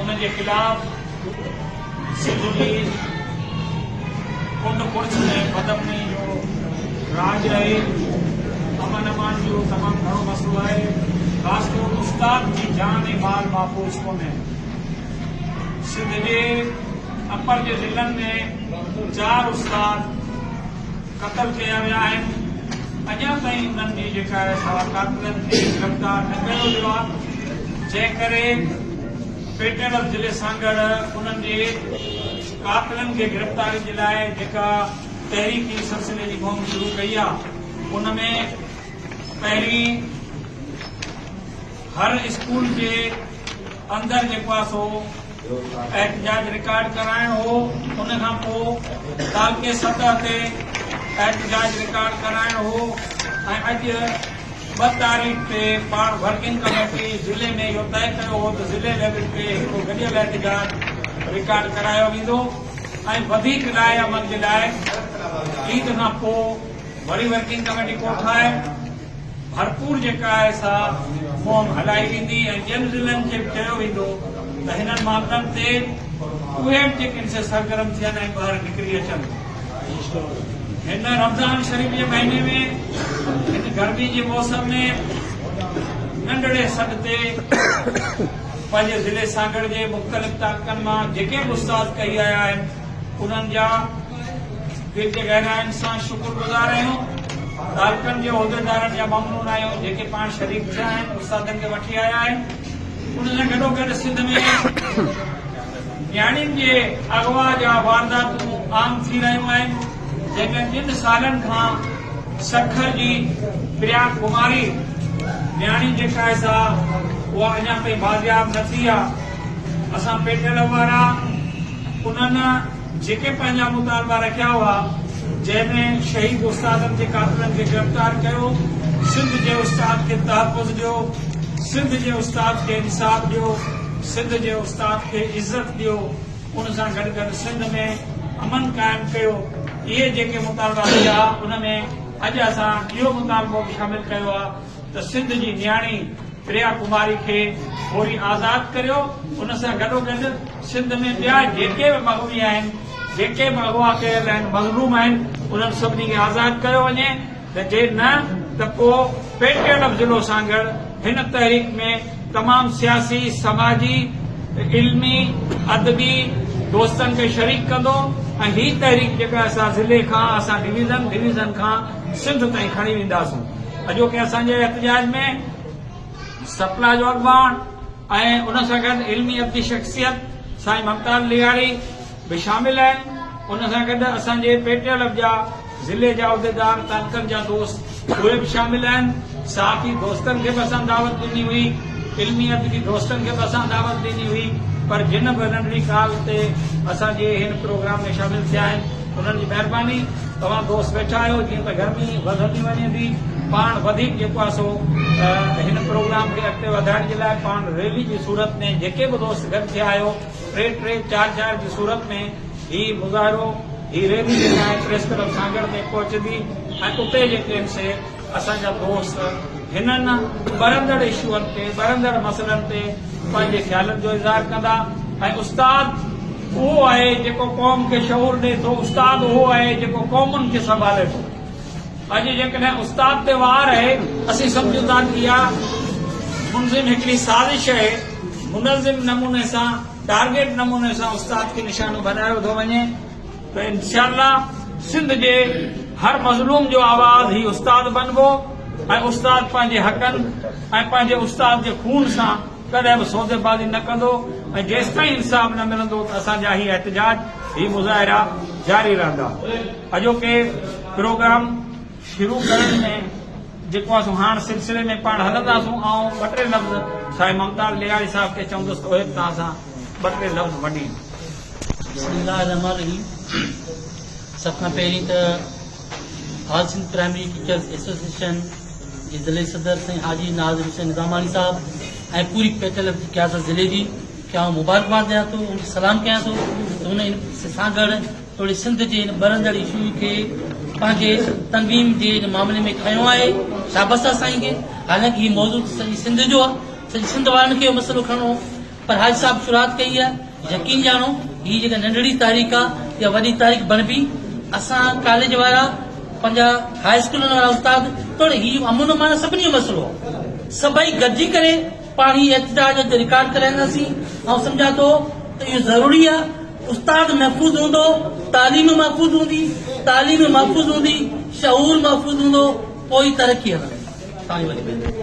ان جي خلاف سنڌ جي ڪنڊ ڪڙڇ ۾ بدامني جو راڄ آهي، امن امان جو تمام گهڻو مسئلو آهي، خاص طور استاد جي جان ۽ مال محفوظ ڪونهي. سنڌ جي اپر جي ضلعن ۾ چار استاد قتل ڪيا ويا آهن، اڃا تائين انهن جي جيڪا آهي سا قاتلن کي گرفتار نه ڪيو ويو آهي، جنهن ڪري پيٽيل ضلعي سانگهڙ انهن جي قاتلن کي گرفتاري جي لاء جيڪا تحريڪي سلسلي جي مهم شروع ڪئي آهي ان ۾ پهرين هر اسڪول جي اندر جيڪو آهي سو احتجاج رڪارڊ ڪرائڻ هو، ان کان پوء تعلقي سطح تي احتجاج رڪارڊ ڪرائڻ هو ۽ اڄ ٻه تاريخ تي پاڻ ورڪنگ ڪميٽي ضلعي ۾ اهو طئي ڪيو هو ته ضلعي ليول تي هڪڙو گڏيل احتجاج رڪارڊ ڪرايو ويندو ۽ وڌيڪ لائحه عمل جي لاء عيد کان پوء وري ورڪنگ ڪميٽي ڪوٺائي ڀرپور جيڪا آهي سا مهم هلائي ويندي ۽ ٻين ضلعن کي به چيو ويندو ته هنن معاملن تي اهي به جيڪي سي سرگرم ٿين ۽ ٻاهر نڪري اچن. هن رمضان شريف جي مهيني ۾ هن گرمي جي موسم ۾ ننڍڙي سڏ تي پنهنجي ضلعي سانگهڙ جي مختلف تعلقن مان جيڪي به استاد ڪهي آيا آهن انهن جا دل جي گهراين سان شڪر گذار آهيون. تعلقن جي عهديدارن جا ممنون آهيون جيڪي پاڻ شريڪ ٿيا آهن، استادن کي وٺي آيا آهن. ان سان گڏوگڏ سنڌ ۾ نياڻين جي اغوا جا وارداتون عام ٿي رهيون آهن، جنهن ۾ ٻن سالن کان سکر جي پريا ڪماري نياڻي جيڪا آهي سا اها اڃا تائين بازياب نه ٿي آهي. اسان پيٽيل وارا انهن جيڪي پنهنجا مطالبا رکيا هئا، جنهن ۾ شهيد استادن جي قاتلن کي گرفتار ڪيو، سنڌ جي استاد کي تحفظ ڏيو، سنڌ جي استاد کي انصاف ڏيو، سنڌ جي استاد کي عزت ڏيو، ان سان گڏ گڏ سنڌ ۾ امن قائم ڪيو، اهي جيڪي مطالبا رکيا ان ۾ اڄ اسان اهو مطالبو به شامل ڪيو آهي ته سنڌ جي نياڻي پريا ڪماري کي فوري آزاد ڪريو، ان سان گڏوگڏ سنڌ ۾ ٻيا جيڪي به مغوي آهن، جيڪي به اغوا ڪيل آهن، مظلوم آهن، انهن سڀني کي آزاد ڪيو وڃي ته جي نه ته پوء پيٽيل ضلعو سانگهڙ هن تحريڪ ۾ تمام سياسي، سماجي، علمي، ادبي دوستن کي شريڪ ڪندو ۽ هي تحريڪ جيڪا اسان ضلعي کان اسان ڊويزن، ڊويزن کان سنڌ تائين کڻي وينداسون. اڄوڪي اسان جي احتجاج ۾ سپلا جو اڳواڻ ۽ ان سان گڏ علمي ادبي شخصيت سائين ممتاز لغاري به شامل آهن. ان سان گڏ اسان جي پي ٽي ايل جا ضلعي جا عهديدار، تعلقن جا دوست اهي به شامل آهن. صحافي دوستن کي به اسان دعوت ڏني هئي، علمي ادبي دوستن کي به اسان دعوت ڏني هئي پر جن به ننڍڙي ڪال تي اسان جي هن پروگرام ۾ شامل ٿيا آهن انهن جي مهرباني. توهان دوست ويٺا آهيو جيئن ته گرمي وڌندي وڃي ٿي پاڻ وڌيڪ جيڪو آهي سو هن پروگرام کي اڳتي وڌائڻ جي لاء پاڻ ريلي جي صورت ۾ جيڪي به دوست گڏ ٿيا آهيو ٽي ٽي چار چار جي صورت ۾ هي مظاهرو هي ريلي جيڪا آهي پريس ڪلب سانگهڙ تائين پهچندي ۽ اتي جيڪي آهن سي اسان جا دوست هنن ٻرندڙ اشوئن تي، ٻرندڙ مسئلن تي پنهنجي خيالن جو اظهار ڪندا ۽ استاد اهو آهي جيڪو قوم کي شعور ڏئي ٿو، استاد اهو آهي جيڪو قومن کي سنڀالي ٿو. اڄ جيڪڏهن استاد تي وار آهي، اسين سمجهون ٿا ته اها منظم هڪڙي سازش آهي، منظم نموني سان، ٽارگيٽ نموني سان استاد کي نشانو بنايو ٿو وڃي. ته انشاء الله سنڌ جي هر مظلوم جو آواز هي استاد بنبو ۽ استاد پنهنجي حقن ۽ پنهنجي استاد جي خون سان ڪڏهن به سوديبازي نه ڪندو ۽ جيستائين انصاف نه ملندو ته اسان جا هي احتجاج هي مظاهرا جاري رهندا. اڄوڪي پروگرام شروع ڪرڻ ۾ جيڪو آهي سو هاڻ سلسلي ۾ پاڻ هلنداسون آئون ٻه ٽي لفظ سائين ممتاز لغاري صاحب کي چوندس ته اهي به توهان سان ٻه ٽي لفظ ونڊين. بسم الله الرحمٰن الرحيم سڀ کان پهرين ته all Sindh primary teachers association جي ضلعي صدر سائين حاجي ناظر حسين نظاماڻي صاحب ۽ پوري پيٽل جي قيادت ضلعي جي کي آئون مبارڪباد ڏيان ٿو ان کي سلام ڪيان ٿو ته هن ان سانگهڙ توڙي سنڌ جي ان ٻرندڙ اشو کي پنهنجي تنظيم جي ان معاملي ۾ کنيو آهي شابس آهي سائين کي حالانڪه هي موضوع سڄي سنڌ جو آهي سڄي سنڌ وارن کي اهو مسئلو کڻڻو هو. پر حاجي صاحب شروعات ڪئي آهي يقين ڄاڻو هي جيڪا ننڍڙي تحريڪ آهي اها وڏي تحريڪ بڻبي. اسان ڪاليج وارا پنهنجا هاء اسڪولن وارا استاد توڙي هي امن امان سڀني جو مسئلو آهي سڀئي گڏجي ڪري پاڻ هي احتجاج اڄ رڪارڊ ڪرائينداسين. آئون سمجهان ٿو ته اهو ضروري آهي استاد محفوظ هوندو تعليم محفوظ هوندي تعليم محفوظ هوندي شعور محفوظ هوندو پوء ئي ترقي هلندي. توهان جي وڏي مهرباني.